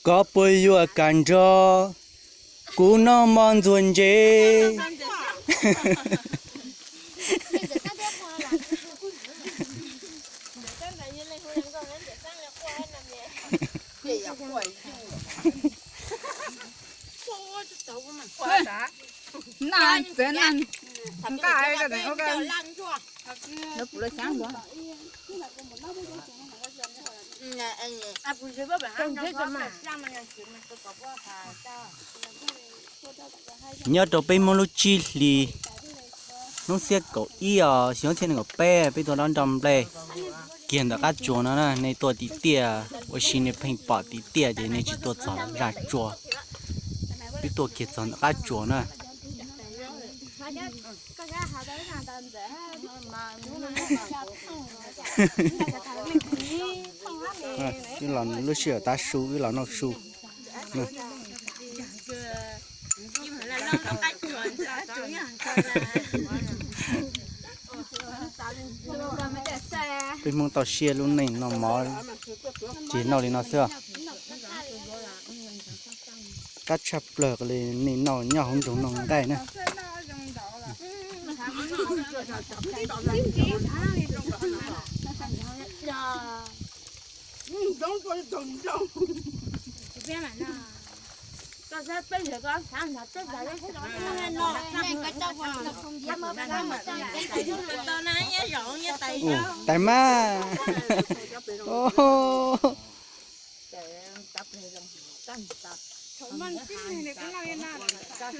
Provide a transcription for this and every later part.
Koj puas yuav kam nrog kuv noj mov ntxuag ntse? Nyob rau peb Hmoob lub tsib hlis, hnub xiab kaum ib os, xyoo ob txhiab nees nkaum peb, peb tuaj dob nroj nplej kiag ntawm qab tsuas no na. Nej tuaj tim tiaj ua si nej pheej pom tim tiaj ces nej tsis tuaj txog zaj tsua. Peb tuaj kiag txog ntawm qab tsuas na. Wb los lub sij hawm tav su, wb los noj su. Peb Hmoob tau siab lub neej noj mov ces noj li no xwb. Qab tshaj plaws li nej noj nyob hauv nroog noj nqaij na. Tais mas.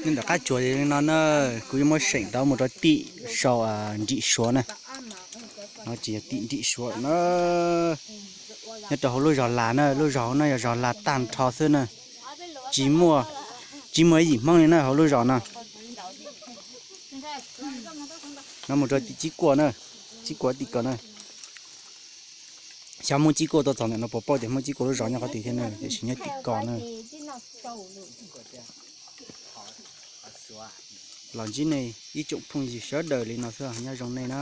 Nyob ntawm qab tsuas li no na, kuv yuav muab seem rau mus rau tim sau nrim suav na. No tsis yog tim nrim suav na. Nyob rau hauv lub zos Las na, lub zos hauv no yog zos Las tag nrho xwb na. Tsis muaj, tsis muaj ib yim Hmoob li na hauv lub zos no. No mus rau tim Tsib Kuaj na, Tsib Kuaj tim ko na. Xyov Hmoob Tsib Kuaj tuaj txog ntawm no puas paub tias Hmoob Tsib Kuaj lub zos nyob qhov twg thiab na, tiam sis nyob tim ko na. Los ntsib nej ib tsoom phooj ywg sawv daws li no xwb, nyob zoo nej na.